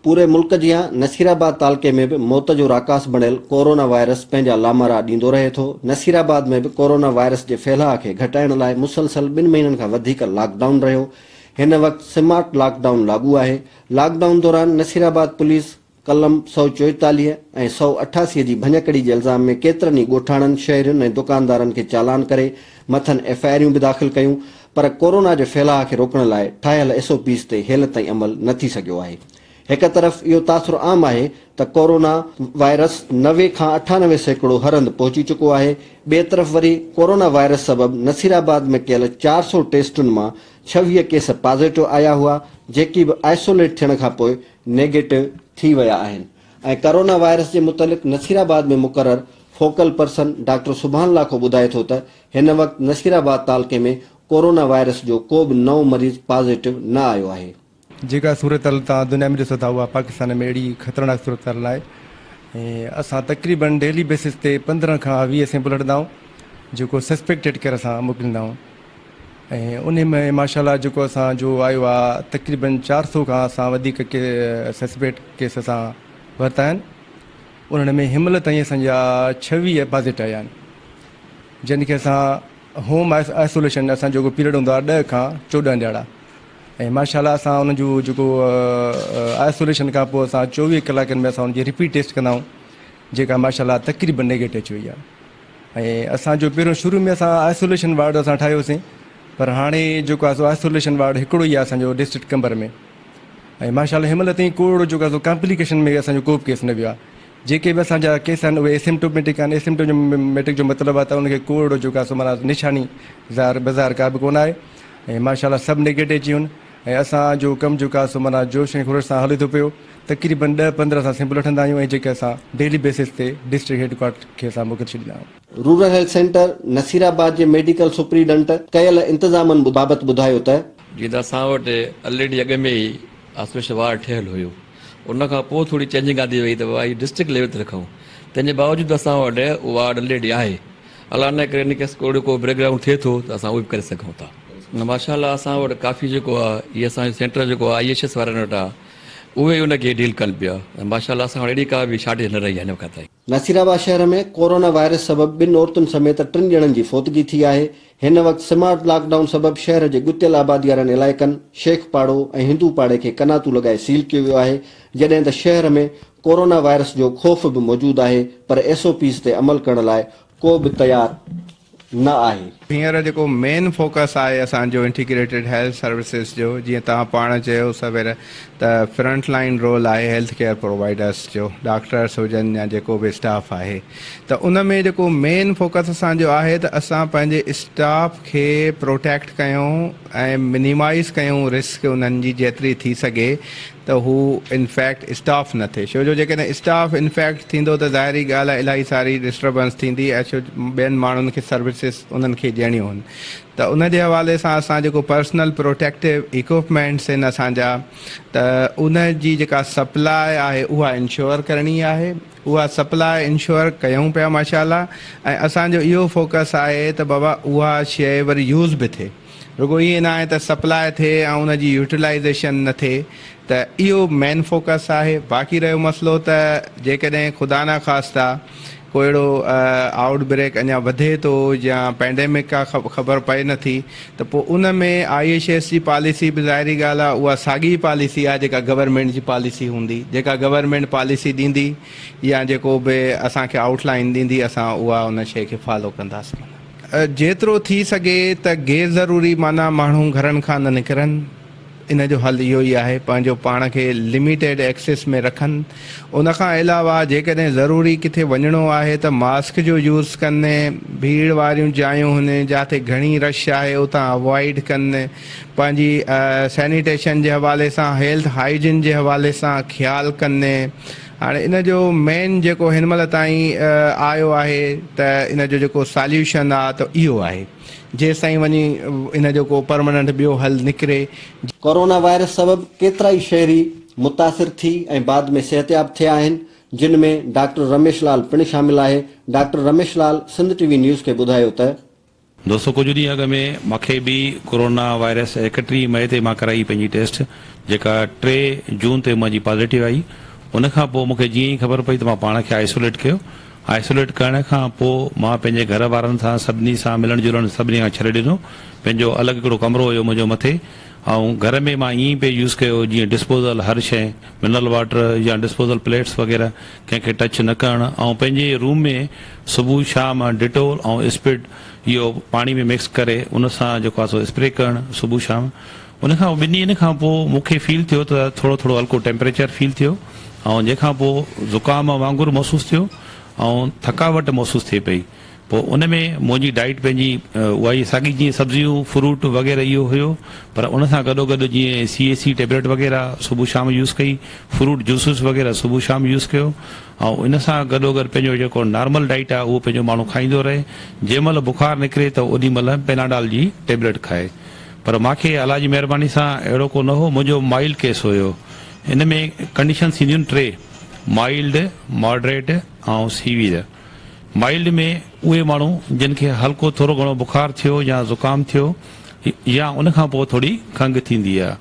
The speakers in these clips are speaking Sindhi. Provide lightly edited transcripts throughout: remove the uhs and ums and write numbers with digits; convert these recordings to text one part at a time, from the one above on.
پوري ملڪ جيان نصيرآباد تعلقي ۾ به موت جو راڪاس بڻيل ڪورونا وائرس پنهنجا لامارا ڏيندو رهي ٿو. نصيرآباد ۾ به ڪورونا وائرس جي ڦهلاء کي گهٽائڻ لاء مسلسل ٻن مهينن کان وڌيڪ لاڪ ڊائون رهيو. هن وقت سمارٽ لاڪ ڊائون لاڳو آهي. لاڪ ڊائون دوران نصيرآباد پوليس قلم 144 ۽ 188 جي ڀڃڪڙي جي الزام ۾ ڪيترن ئي ڳوٺاڻن، شهرين ۽ دڪاندارن کي چالان ڪري مٿن ايف I آريون به داخل ڪيون پر ڪورونا جي ڦهلاء کي روڪڻ لاء ٺاهيل ايس او پيز تي هيل تائين عمل نه ٿي سگهيو آهي. هڪ طرف اهو تاثر عام آهي ته ڪورونا وائرس 90 کان 98% هر هنڌ پهچي چڪو آهي، ٻئي طرف وري ڪورونا وائرس سبب نصيرآباد ۾ ڪيل 400 ٽيسٽن مان 26 ڪيس پازيٽو آيا هئا جيڪي به آئسوليٽ ٿيڻ کانپوء نيگيٽو ٿي ويا آهن ۽ ڪورونا وائرس جي متعلق نصيرآباد ۾ مقرر فوڪل پرسن ڊاڪٽر سبحان لاکو ٻڌائي ٿو ته هن وقت نصيرآباد تعلقي ۾ ڪورونا وائرس جو ڪو به نئون مريض پازيٽو نه آيو آهي. جيڪا صورتحال توهان دنيا ۾ ڏسو ٿا اها پاڪستان ۾ اهڙي خطرناڪ صورتحال ناهي ۽ اسان تقريبن ڊيلي بيسس تي 15 کان 20 سيمپل وٺندا آهيون جيڪو سسپيڪٽيڊ ڪري اسان موڪليندا آهيون ۽ انهي ۾ ماشاء الله جيڪو اسان جو آيو آ تقريبن 400 کان اسان وڌيڪ ڪي سسپيڪٽ ڪيس اسان ورتا آهن انهن ۾ هن مهل تائين اسان جا 26 پازيٽو آيا آهن جن کي اسان هوم آئسوليشن اسان جو پيريڊ هوندو آ 10 کان 14 ڏهاڙا ۽ ماشاء الله اسان ان جو جيڪو آئسوليشن کان پوء اسان 24 ڪلاڪن ۾ اسان ان جي رپيٽ ٽيسٽ ڪندا آهيون جيڪا ماشاء الله تقريبن نيگيٽو اچي وئي آ. ۽ اسان جو پهريون شروع ۾ اسان آئسوليشن وارڊ اسان ٺاهيوسين پر هاڻي جيڪو آهي سو آئسوليشن وارڊ هڪڙو ئي آهي اسان جو ڊسٽرڪٽ قمبر ۾ ۽ ماشاء الله هن مهل تائين ڪو اهڙو جيڪو آهي سو ڪامپليڪيشن ۾ اسان جو ڪو به ڪيس نه ويو آهي جيڪي به اسان جا ڪيس آهن اهي اسيمٽوميٽڪ آهن اسيمٽوميٽڪ جو مطلب آهي ته ان کي ڪو اهڙو جيڪو آهي سو معنيٰ نشاني ظاهر بظاهر ڪا به ڪونه آهي ۽ ماشاء الله سڀ نيگيٽو اچي ويون ۽ اسان جو ڪم جيڪو آهي سو معنيٰ جوش ۽ خروش سان هلي ٿو پيو تقريبن ڏهه 15 اسان سيمپل وٺندا آهيون ۽ جيڪي اسان ڊيلي بيسس تي ڊسٽرڪٽ هيڊ ڪوارٽر کي اسان موڪلي ڇڏيندا آهيون. رورل هيلٿ سينٽر نصيرآباد جي ميڊيڪل سپريڊنٽ ڪيل انتظامن بابت ٻڌايو ته. جيئن ته اسان وٽ الريڊي اڳ ۾ ئي آئسوليشن وارڊ ٺهيل هيو ان کان پوء ٿوري چينجنگ آندي وئي ته بابا هي ڊسٽرڪٽ ليول تي رکون تنهن جي باوجود اسان وٽ اهو وارڊ الريڊي آهي الله نه ڪري ان ڪيس ڪو اهڙو ڪو بريڪ ڊائون ٿئي ٿو ته اسان اهو به ڪري سگهون ٿا. ماشاء الله اسان وٽ ڪافي جيڪو آهي هي اسان جو سينٽر جيڪو آهي I H S وارن وٽ آهي اهي ان کي ڊيل ڪن پيا ۽ ماشاء الله اسان وٽ اهڙي ڪا به شارٽيج نه رهي آهي هن وقت تائين. نصيرآباد شهر ۾ ڪورونا وائرس سبب ٻن عورتن سميت ٽن ڄڻن جي فوتگي ٿي آهي. هن وقت سمارٽ لاڪ ڊائون سبب شهر جي ڳتيل آبادي وارن علائقن شيخ پاڙو ۽ هندو پاڙي کي قناتون لڳائي سيل ڪيو ويو آهي، جڏهن ته شهر ۾ ڪورونا وائرس جو خوف به موجود آهي پر ايس او پيز تي عمل ڪرڻ لاء ڪو به تيار نه آهي. هينئر جيڪو مين فوڪس آهي اسان جو انٽيگريٽيڊ هيلٿ سروسز جو جيئن توهان پاڻ چيو سوير ته فرنٽ لائين رول آهي هيلٿ ڪيئر پرووائيڊرس جو ڊاڪٽرس هجن يا جيڪو به اسٽاف آهي ته ان ۾ جيڪو مين فوڪس اسان جو آهي ته اسان پنهنجي اسٽاف کي پروٽيڪٽ ڪيون ۽ منيمائيز ڪيون رسڪ انهن جي جيتري ٿي سگهي ته هو انفيڪٽ اسٽاف نه ٿئي ڇو جو جيڪڏهن اسٽاف انفيڪٽ ٿيندو ته ظاهري ڳالهه آهي الاهي ساري ڊسٽربنس ٿيندي ۽ ڇو ٻين ماڻهن کي سروسز انهن کي ڏيڻيون هن ته ان جي حوالي سان اسان جيڪو پرسنل پروٽيڪٽو ايڪوپمينٽس آهن اسان جا ته ان جي جيڪا سپلاء آهي اها انشور ڪرڻي آهي اها سپلاء انشور ڪيون پيا ماشاء الله ۽ اسان جو اهو فوڪس آهي ته بابا اها شيء وري يوز به ٿئي. رڳو ائين ناهي ته سپلاء ٿئي ۽ ان جي يوٽيلائيزيشن نه ٿئي ته اهو مين فوڪس آهي باقي رهيو مسئلو ته جيڪڏهن خدا نخواسته ڪو اهڙو آئوٽ بريڪ اڃا وڌي ٿو يا پينڊيمڪ ڪا خبر پئي نه ٿي ته پوء ان ۾ I H S جي پاليسي به ظاهري ڳالهه آهي اها ساڳي پاليسي آهي جيڪا گورنمينٽ جي پاليسي هوندي جيڪا گورنمينٽ پاليسي ڏيندي يا جيڪو به اسان کي آئوٽ لائين ڏيندي اسان اها ان شيء کي فالو ڪنداسين. جيترو ٿي سگهي ته غير ضروري معنيٰ ماڻهو گهرن کان نه نڪرن ان جو حل اهو ئي آهي پنهنجو پاڻ کي لميٽيڊ ايڪسيس ۾ رکن ان کان علاوه جيڪڏهن ضروري ڪٿي وڃڻو آهي ته ماسڪ جو يوز ڪن ڀيڙ واريون جايون هن جاٿي گهڻي رش آهي اتان اوائڊ ڪن پنهنجي سينيٽيشن جي حوالي سان هيلٿ هائيجين جي حوالي سان خيال ڪن هاڻي ان جو مين جيڪو هن مهل تائين آيو آهي ته ان جو جيڪو ساليوشن آ ته اهو آهي جيستائين وڃي ان جو ڪو پرمننٽ ٻيو حل نڪري. ڪورونا وائرس سبب ڪيترائي شهري متاثر ٿي ۽ بعد ۾ صحتياب ٿيا آهن جن ۾ ڊاڪٽر رميش لال پڻ شامل آهي doctor Ramesh Lal Sindh T V news کي ٻڌايو ته. دوستو ڪجهه ڏينهن اڳ ۾ مونکي به ڪورونا وائرس 31 مئي تي مان ڪرائي پنهنجي ٽيسٽ، جيڪا 3 جون تي منهنجي پازيٽو آئي. ان کان پوء مونکي جيئن ئي خبر پئي ته مان پاڻ کي آئسوليٽ ڪيو. آئسوليٽ ڪرڻ کان پوء مان پنهنجي گهر وارن سان سڀني سان ملڻ جلڻ سڀني کان ڇڏي ڏنو. پنهنجو الڳ هڪڙو ڪمرو هيو منهنجو مٿي، ۽ گهر ۾ مان ائين پئي يوز ڪيو جيئن ڊسپوزل هر شيء، منرل واٽر يا ڊسپوزل پليٽس وغيره ڪنهن کي ٽچ نه ڪرڻ، ۽ پنهنجي روم ۾ صبح شام ڊيٽول ۽ اسپرٽ اهو پاڻي ۾ مڪس ڪري ان سان جيڪو آهي سو اسپري ڪرڻ صبح شام. ان کان ٻن ڏينهن کان پوء مون کي فيل ٿيو ته ٿورو ٿورو هلڪو ٽيمپريچر فيل ٿيو، ۽ جنهن کان پوء زڪام وانگر محسوس ٿيو ۽ ٿڪاوٽ محسوس ٿئي پئي. پوء ان ۾ منهنجي ڊائيٽ پنهنجي اها ئي ساڳي جيئن سبزيون فروٽ وغيره اهو هيو، پر ان سان گڏو گڏ جيئن سي اي سي ٽيبليٽ وغيره صبح شام يوز ڪئي، فروٽ جوسز وغيره صبح شام يوز ڪيو، ۽ ان سان گڏو گڏ پنهنجو جيڪو نارمل ڊائيٽ آهي اهو پنهنجو ماڻهو کائيندو رهي. جنهن مهل بخار نڪري ته اوڏي مهل پيناڊال جي ٽيبليٽ کائي. پر مان کي الله جي مهرباني سان اهڙو ڪو نه هو، منهنجو مائلڊ ڪيس هيو. ان ۾ ڪنڊيشنز ٿينديون آهن ٽي، مائلڊ، ماڊريٽ ۽ سيويئر. مائلڊ ۾ اهي ماڻهو جن کي هلڪو ٿورو گهڻو بخار ٿيو يا زڪام ٿيو يا ان کان پوء ٿوري کنگهه ٿيندي آهي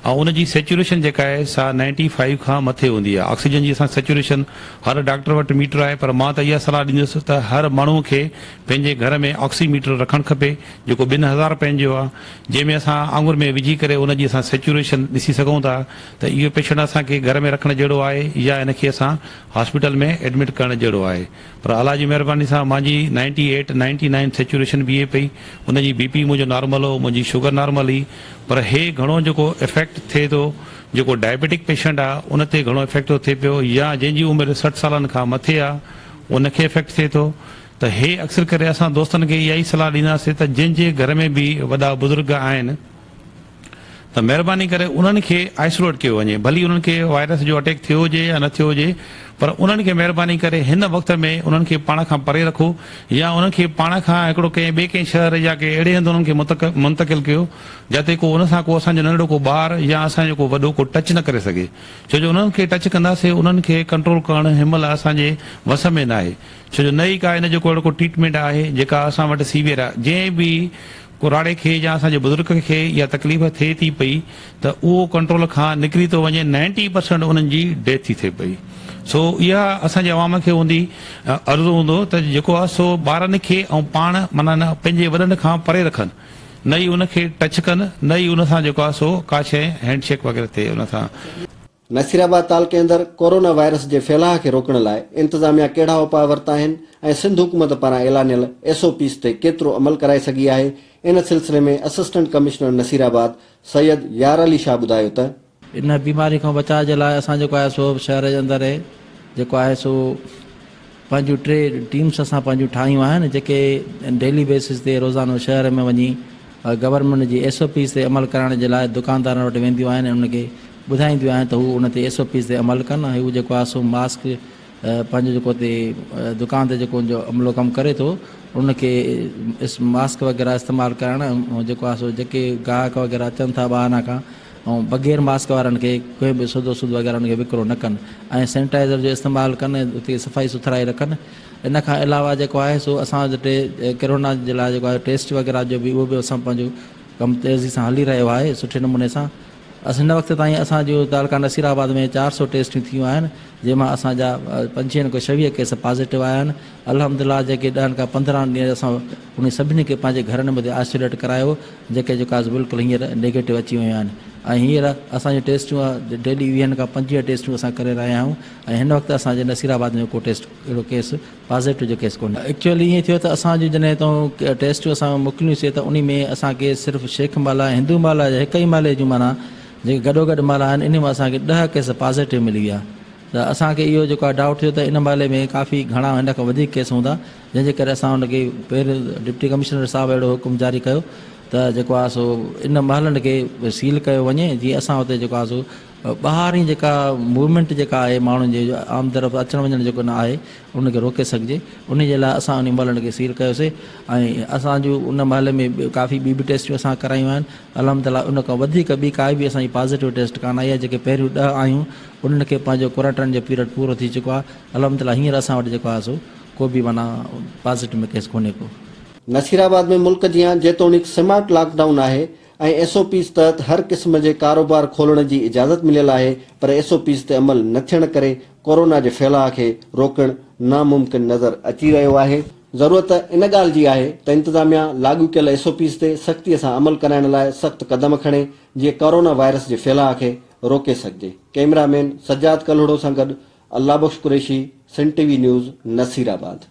۽ ان جي سيچوريشن جيڪا آهي سا 95 کان مٿي هوندي آهي. آڪسيجن جي اسان سيچوريشن هر ڊاڪٽر وٽ ميٽر آهي، پر مان ته اها صلاح ڏيندس ته هر ماڻهو کي پنهنجي گهر ۾ آڪسي ميٽر رکڻ کپي، جيڪو 2000 رپين جو آهي، جنهن ۾ اسان آڱر ۾ وجهي ڪري ان جي اسان سيچوريشن ڏسي سگهون ٿا ته اهو پيشنٽ اسان کي گهر ۾ رکڻ جهڙو آهي يا ان کي اسان هاسپيٽل ۾ ايڊمٽ ڪرڻ جهڙو آهي. پر الله جي مهرباني سان مانجي 98 99 سيچوريشن بيهي پئي. ان جي بي پي منهنجو نارمل هو، منهنجي شگر نارمل هئي، پر هي گهڻو جيڪو افيڪٽ ٿئي ٿو جيڪو ڊائبيٽڪ پيشنٽ آ ان تي گهڻو افيڪٽ ٿو ٿئي پيو، يا جنهن جي عمر 60 سالن کان مٿي آ ان کي افيڪٽ ٿئي ٿو. ته هي اڪثر ڪري اسان دوستن کي اها ئي صلاح ڏينداسين ته جنهن جي گهر ۾ به وڏا بزرگ آهن ته مهرباني ڪري انهن کي آئسوليٽ ڪيو وڃي، ڀلي انهن کي وائرس جو اٽيڪ ٿيو هجي يا نه ٿيو هجي، پر انهن کي مهرباني ڪري هن وقت ۾ انهن کي پاڻ کان پري رکو، يا انهن کي پاڻ کان هڪڙو ڪنهن ٻئي ڪنهن شهر يا ڪنهن اهڙي هنڌ انهن کي منتقل ڪيو جتي ڪو ان سان ڪو اسان جو ننڍڙو ڪو ٻار يا اسان جو ڪو وڏو ڪو ٽچ نه ڪري سگهي، ڇو جو انهن کي ٽچ ڪنداسين انهن کي ڪنٽرول ڪرڻ هن مهل اسان جي وس ۾ ناهي، ڇو جو نه ئي ڪا ان جو ڪو اهڙو ڪو ٽريٽمينٽ آهي جيڪا اسان وٽ سيويئر آهي. جنهن به ڪراڙي کي يا اسان جي بزرگ کي اها تڪليف ٿئي ٿي پئي ته اهو ڪنٽرول کان نڪري ٿو وڃي، 90% انهن جي ڊيٿ ٿي ٿئي پئي. سو اها اسان جي عوام کي هوندي عرض هوندو ته جيڪو آهي سو ٻارن کي ۽ پاڻ معنيٰ نه پنهنجي وڏن کان پري رکن، نه ئي ان کي ٽچ ڪن، نه ئي ان سان جيڪو آهي سو ڪا شيء هينڊ شيڪ وغيره ٿئي ان سان. نصيرآباد تعلقي اندر ڪورونا وائرس جي ڦهلاء کي روڪڻ لاء انتظاميا ڪهڙا اپاء ورتا آهن ۽ سنڌ حڪومت پاران اعلانيل ايس او پيز تي ڪيترو عمل ڪرائي سگهي آهي، ان سلسلي ۾ اسسٽنٽ ڪمشنر نصيرآباد سيد يار علي شاهه ٻڌايو ته. ان بيماري کان بچاء جي لاء اسان جيڪو آهي سو شهر جي اندر جيڪو آهي سو پنهنجون ٽي ٽيمس اسان پنهنجون ٺاهيون آهن جيڪي ڊيلي بيسز تي روزانو شهر ۾ وڃي گورنمينٽ جي ايس او پيز تي عمل ڪرائڻ جي لاء دڪاندارن وٽ وينديون آهن ۽ انهن کي ٻڌائينديون آهن ته هو ان تي ايس او پيز تي عمل ڪن ۽ هو جيڪو آهي سو ماسڪ پنهنجو جيڪو اتي دڪان تي جيڪو ان جو عملو ڪم ڪري ٿو ان کي ماسڪ وغيره استعمال ڪرائڻ ۽ جيڪو آهي سو جيڪي گاهڪ وغيره اچن ٿا ٻاهران کان ۽ بغير ماسڪ وارن کي ڪنهن به سودو سود وغيره ان کي وڪرو نه ڪن ۽ سينيٽائزر جو استعمال ڪن ۽ اتي صفائي سٿرائي رکن. ان کان علاوه جيڪو آهي سو اسان وٽ ڪرونا جي لاء جيڪو آهي ٽيسٽ وغيره جو به اهو به اسان پنهنجو ڪم تيزي سان هلي رهيو آهي سٺي نموني سان. هن وقت تائين اسان جو تعلقه نصير آباد ۾ 400 ٽيسٽون ٿيون آهن جنهن مان اسان جا 25 کان 26 ڪيس پازيٽو آيا آهن. الحمدلله جيڪي 10 کان 15 ڏينهن اسان انهن سڀني کي پنهنجي گهرن ۾ آئسوليٽ ڪرايو جيڪي جيڪا بلڪل هينئر نيگيٽو اچي ويون آهن ۽ هينئر اسان جون ٽيسٽون ڊيلي 20 کان 25 ٽيسٽون اسان ڪري رهيا آهيون ۽ هن وقت اسان جي نصير آباد ۾ ڪو ٽيسٽ اهڙو ڪيس پازيٽو جو ڪيس ڪونهي. ايڪچوئلي ائين ٿيو ته اسان جون جڏهن هتان ٽيسٽون اسان موڪليون سي ته انهي ۾ اسان کي صرف شيخ محلا ۽ هندو محلا جا هڪ ئي محلي جون معنيٰ جيڪي گڏو گڏ محلا آهن انهي مان اسان کي 10 ڪيس پازيٽو ملي ويا ته اسان کي اهو جيڪو آهي ڊائوٽ ٿيو ته ان محلي ۾ ڪافي گهڻا هن کان وڌيڪ ڪيس هوندا جنهن جي ڪري اسان ان کي پهريون ڊپٽي ڪمشنر صاحب اهڙو حڪم جاري ڪيو ته جيڪو آهي سو ان محلن کي سيل ڪيو وڃي جيئن اسان اتي جيڪو آهي سو ٻاهرين جيڪا موومينٽ جيڪا آهي ماڻهن جي عام طرف اچڻ وڃڻ جيڪو نه آهي ان کي روڪي سگهجي ان جي لاء اسان ان محلن کي سيل ڪيوسي ۽ اسان جون ان محلي ۾ ڪافي ٻي به ٽيسٽون اسان ڪرايون آهن الحمدلله ان کان وڌيڪ ٻي ڪائي به اسان جي پازيٽو ٽيسٽ ڪانه آئي آهي جيڪي پهريون 10 آيون انهن کي پنهنجو ڪوارنٽائن جو پيريڊ پورو ٿي چڪو آهي الحمدلله هينئر اسان وٽ جيڪو آهي سو ڪو به معنيٰ پازيٽو ۾ ڪيس ڪونهي ڪو. نصيرآباد ۾ ملڪ جيان جيتوڻيڪ سمارٽ لاڪ ڊائون آهي ۽ ايس او پيز تحت هر قسم جي ڪاروبار کولڻ جي اجازت مليل آهي پر ايس او پيز تي عمل نه ٿيڻ ڪري ڪورونا جي ڦهلاء کي روڪڻ ناممڪن نظر اچي رهيو آهي. ضرورت ان ڳالهه جي آهي ته انتظاميا لاڳو ڪيل ايس او پيز تي سختي سان عمل ڪرائڻ لاء سخت قدم کڻي جيئن ڪورونا وائرس جي ڦهلاء کي روڪي سگهجي. ڪئميرا مين سجاد ڪلهوڙو سان گڏ Allah Bakhsh Qureshi, Sindh T V news, Nasirabad.